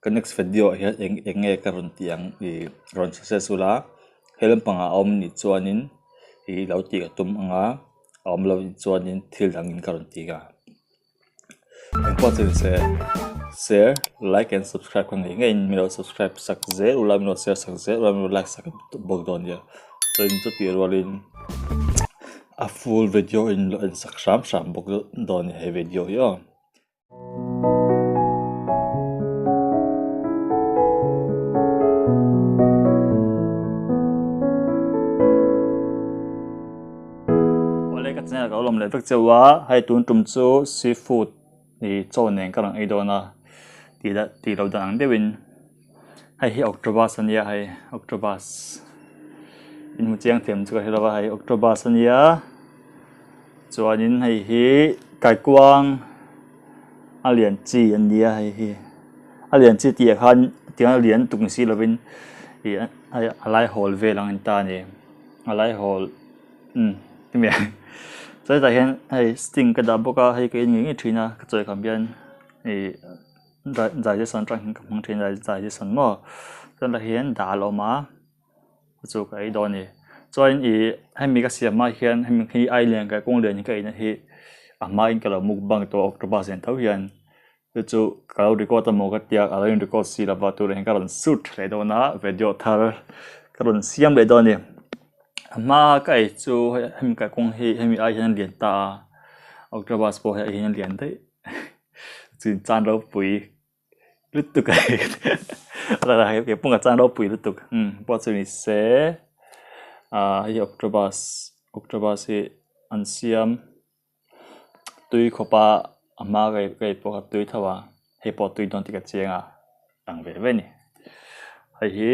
Ka next video ah hian eng eng nge ka rawn tih ang ih rawn success ula he lampangah a awm nih chuanin ih lo tih ka tum ang a a awm loh chuanin thil dangin ka rawn ti ang. Engpawh chu nise share like and subscribe kha ngei ngeiin min lo subscribe sak zel ula min lo share sak zel ula min lo like sak bawk dawn nia chuan chutih rualin a full video in lo en sak hram hram bawk dawn nia he video hi aw. Awle ka channel ka lo lawm leh vek cheu a, hei tun tum chu seafood ih chaw nen ka rawn ei dawn a tih lah tih loh dan ang deuhin hei hi octopus a nia hei octopus in hmu chiang thiam chu ka hre lo a hei octopus a nia chuanin hei hi kaikuang a lian chi a nia hei hi a lian chi tih ah khan tiang a lian tuk ni si lovin ih a lai hawl vel ang a ni ta a ni a lai hawl. Umm hemi ah chuan hetah hian hei sting ka dah bawk a hei ka en ngei ngei thin a ka chawi kham hian ih digestion atang hian ka hmang thin a digestion maw chuan tah hian dal a awm a chu ka ei dawn a ni chuan ih hemi ka siam hma hian hemi hi ai lian ka kawng lian hi ka ei na hi a hma in ka lo mukbang tawh a octopus nen tho hian. Chu chu ka lo record a maw ka tia a lo in record si lova turah hian ka rawn shoot leh dawn a video thar ka rawn siam leh dawn a ni a hma ka ei chu hemi kalkawng hi hemi ai hian a lian ta a octopus pawh hei ai hian a lian daih chin chan ropui lutuk a ni keipawh ka chan ropui lutuk umm pawh chu ni se ah hei hi octopus octopus hi an siam. Tui khawpa a hma ka ka ei pawh kha tui tho a hei pawh tui dawn tih ka chiang a ang ve ve a ni hei hi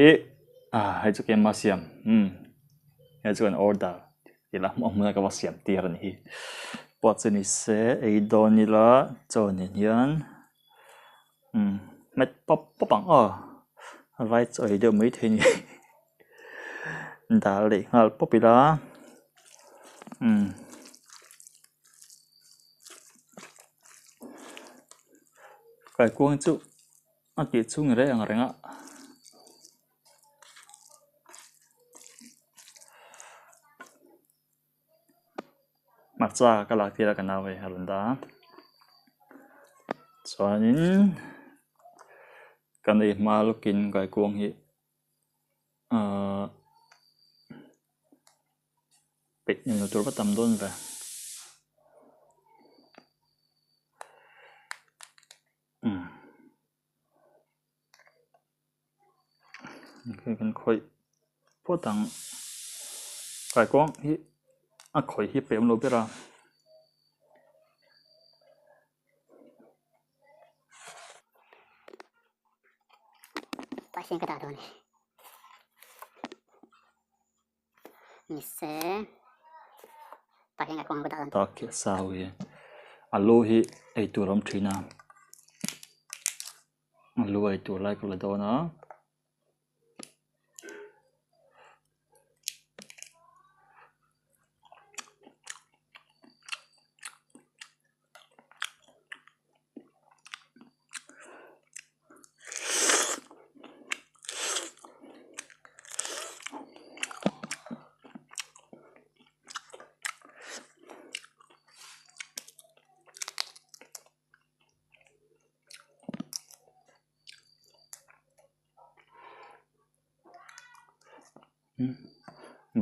ah hei chu keima siam umm hei chu kan order tih lah a hmun a ka va siam tir a ni hi pawh chu ni se ei dawn ila chaw nen hian umm hmet pawp pawp ang aw a vai chaw ei deuh maithei a ni dal leh nghal pawp ila umm kaikuang chu a tih chhung reng ang reng a. Hmarcha ka lak tir a ka nau hei a rawn dah a chuanin kan ei hma lawkin kaikuang hi ahh peih ni lo tur va tam dawn ve. Kan khawih phawt ang kaikuang hi a khawih hi pem lo ber a. Pasien ka dah dawn ni. Ni se pasien ka kawng ka dah dawn. Tak hi a sau hi alu hi ei tur a awm thin a alu ei tur lai ka la dawn a.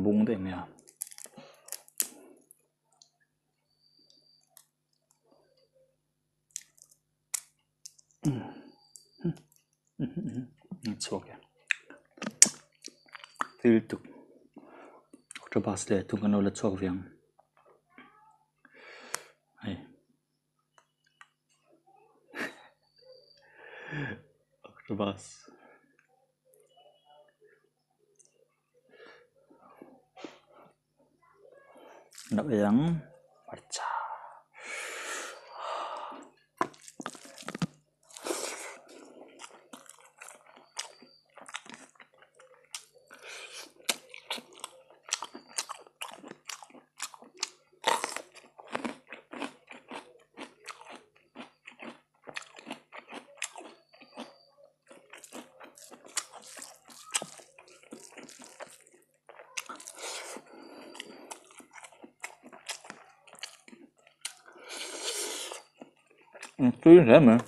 Bung daih mai a. Chhuak e thil tuk octopus leh thung kan lo la chhuak ve ang hei octopus. Loh ei ang hmarcha. Tui hle mai.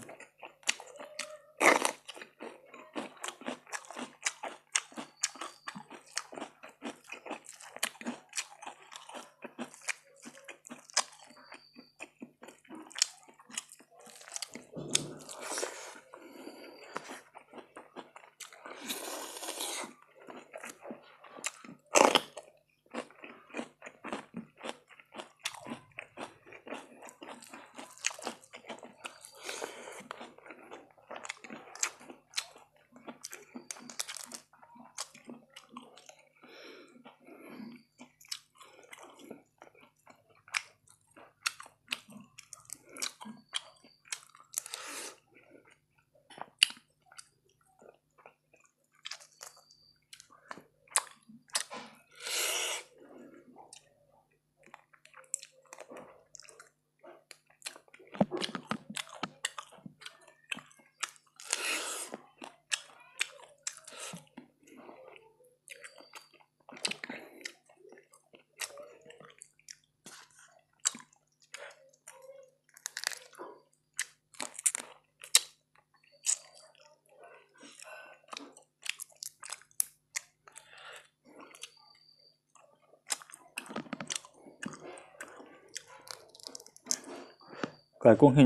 Kaikawng hi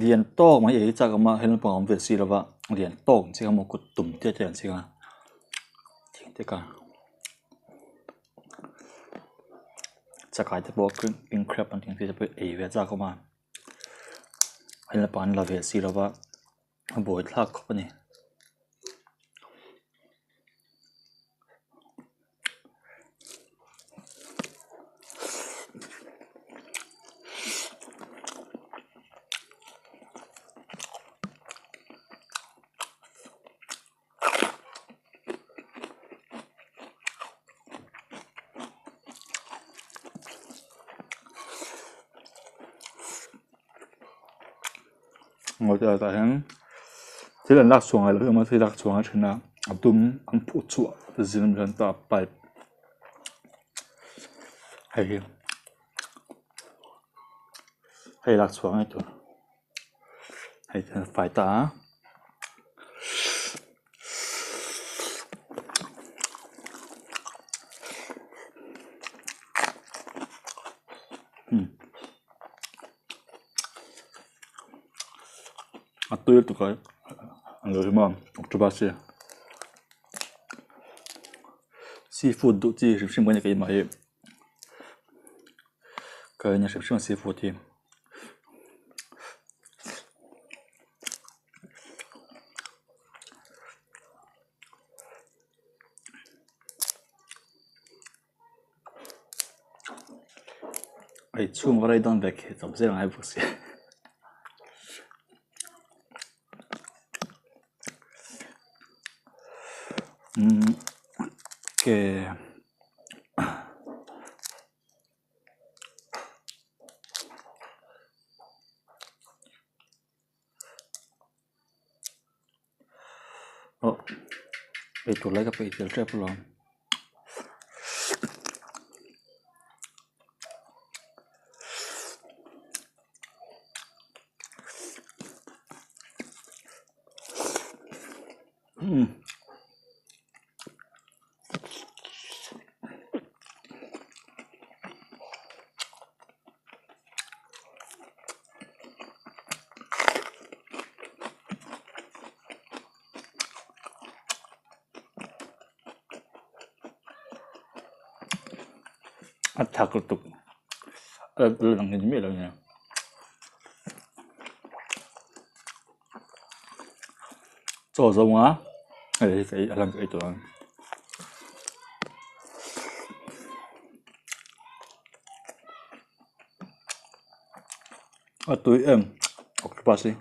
lian tawk mai ei chak awm a he lampang a awm ve si lova lian tawk ang chi kha maw kut tum te te an ching a thing te kha chakai te pawh king crab an tih ang chi te pawh ei ve chak awm a he lampang an la ve si lova a buai thlak khawp a ni. Tah hian thil an lak chhuah ngai loh emaw thil lak chhuah a then a a dum an phuh chhuah zing ami hian ta pipe hei hi hei lak chhuah ngei tur hei hian a fai ta a. A tui lutuk a ang lo hi maw octopus hi seafood duh chi hrim hrim ka ni keimah hi ka en hrim hrim a seafood hi. Hei chhung va rei dawn ve khi chawp zel ngai bawk sia umm ke Aw eitur lai ka peih tel tep alawm. Umm. A thak lutuk a lang ngei miah lo nia. Chaw zawnga hei hi a lang ka ei tawh ang. A tui em octopus hi.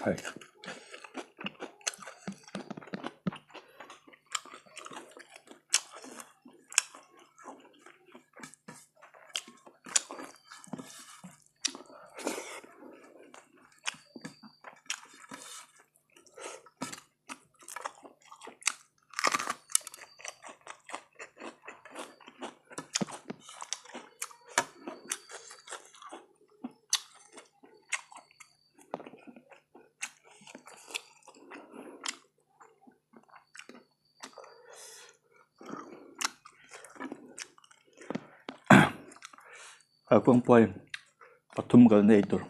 Hei. Kawngpuai pathum kalna eitur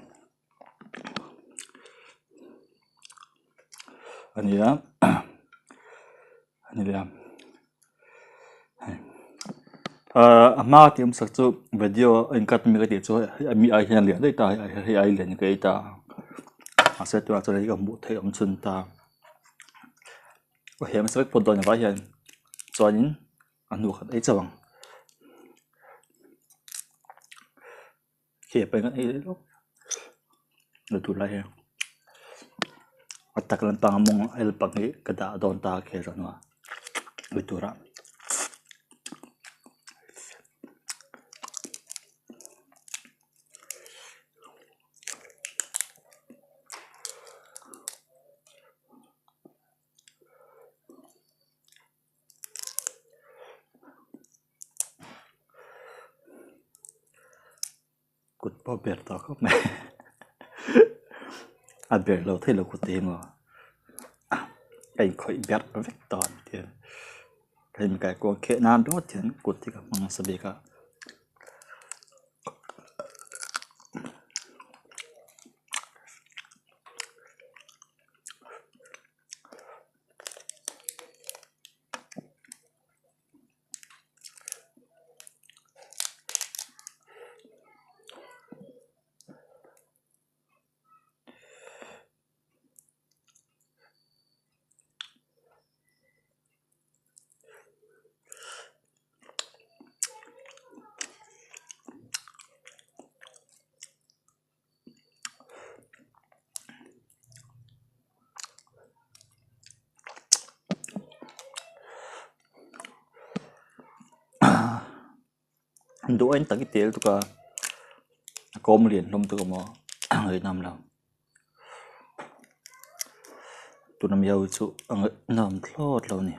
a ni a a ni leh a hei ahh a hma tih awmsak chu video a in cut ami ka tih chu mi ai hian a lian daih ta a hei ai lian ka ei ta a mahse tunah chuan hei ka hmuh theih awm chhun ta a heh hmasa vek phawt dawn a vai hian chuanin a hnu khat ei chauh ang. Khi a peng ei lawk la tur lai hi a tak lampang a mawng a lampang hi ka dah dawn ta khi zawh hnuah ei turah. Kut pawh a ber tawh khawp mai a ber lo thei lo kut te hi maw a inkhawih ber vek tawh ang tih a hemi kaikuang kheh nan ringawt hian kut hi ka hmang nasa bik a. Duh en tak i tel tuk a a kawm lian hlawm tuk a maw a ngaihnawm lo tuna mi ho chu a ngaihnawm thlawt lo a ni.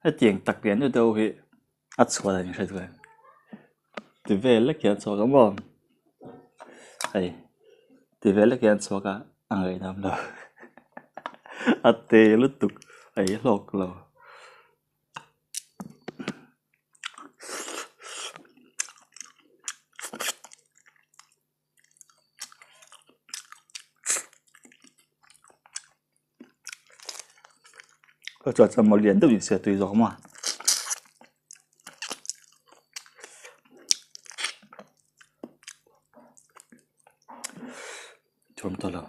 Hetiang tak lian deuh deuh hi a chhuah dan in hre duh em ti vel lek hian a chhuak a maw hei ti vel lek hian a chhuak a a ngaihnawm lo a te lutuk a ei hlawk lo. Ka chuan chuan maw lian deuh in se tui zawk maw. Chuan tawh lo.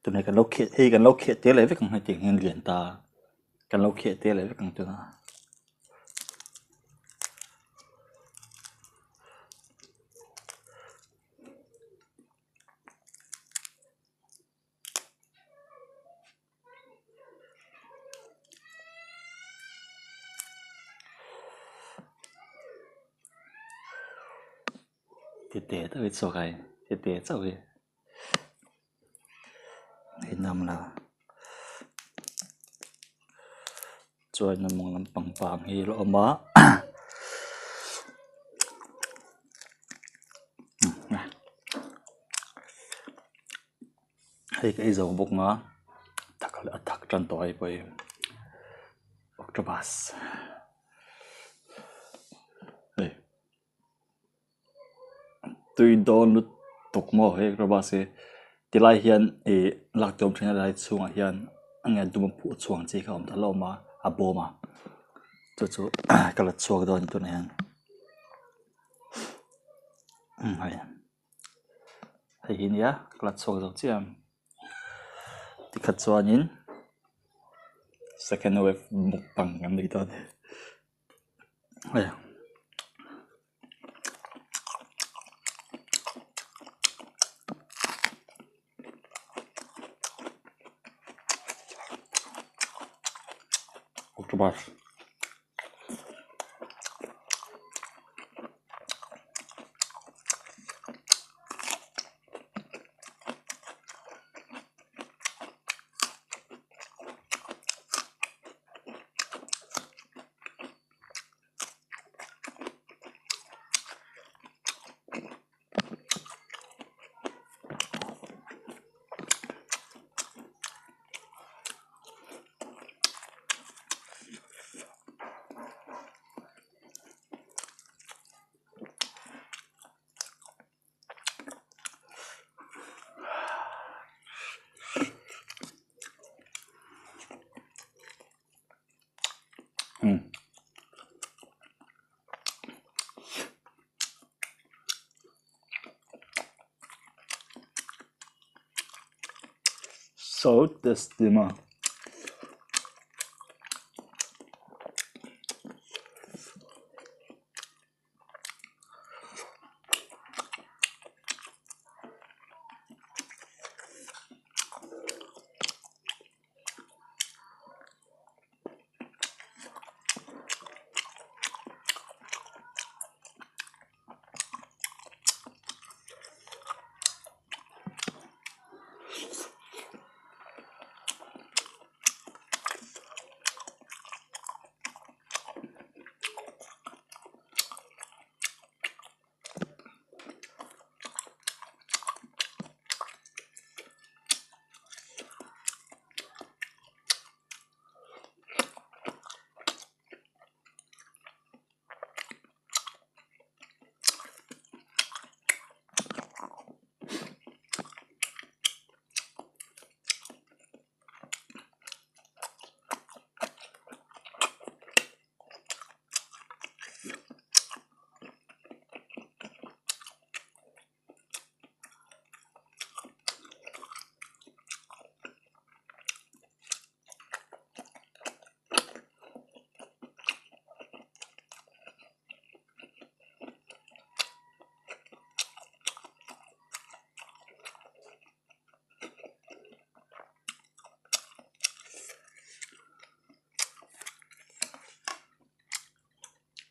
Tunah kan lo kheh hei kan lo kheh tel leh vek ang hetiang hian lian ta kan lo kheh tel leh vek ang tuna. Tete deuh hi chhuak ai tete chauh hi ngaihnawm lo chuan a mawng lampang pang hi a awm a hei ka ei zo bawk a a thak tan tawh hei pawh hi octopus hei. Tui dawn lutuk maw he octopus hi tilai hian ih lak tur awm thin a lai chhungah hian a nge dum a phuh chhuang chi kha a awm ta hlawm a a bawm a chu chu ka la chhuak dawn a ni tunah hian hei hei hi nia ka la chhuak zo chiah ang. Tikhat chuanin second wave mukbang kan nei dawn a ni. Octopus. So tasty maw.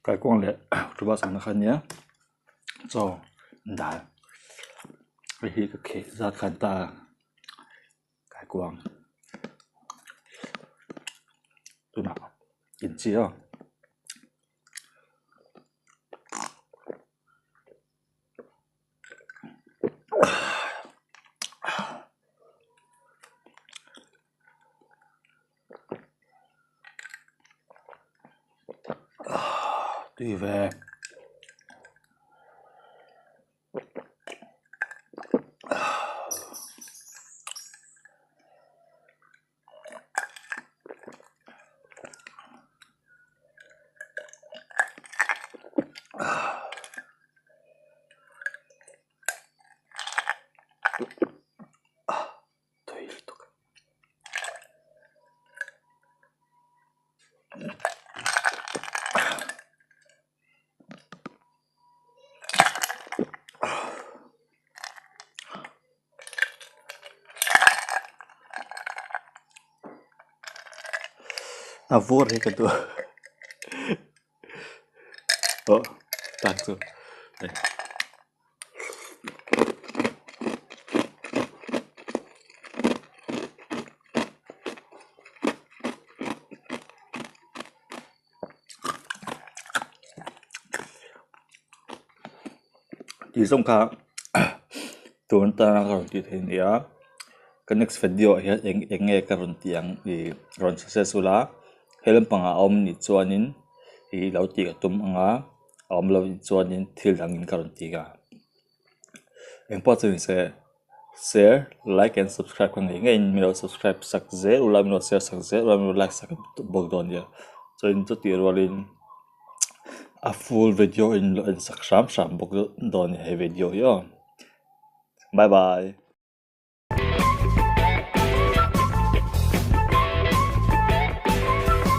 Kaikuang leh octopus ang na kha nia chaw dal hei hi ka kheh zat khan ta kaikuang tunah inchi aw. Tui ve. Tui lutuk. A vur hi ka duh aw tak chu hei. Tih zawng kha tun atana ka rawn tih theih a ni a ka next video ah hian eng eng nge ka rawn tih ang ih rawn success ula he lampangah a awm anih chuanin ih lo tih ka tum ang a a awm loh chuanin thil dangin ka rawn ti a engpawh chu ni se share like and subscribe kha ngei ngeiin min lo subscribe sak zel ula min lo share sak zel ula min lo like sak bawk dawn nia chuan chutih rualin a full video in lo en sak hram hram bawk dawn a ni he video hi aw bye bye.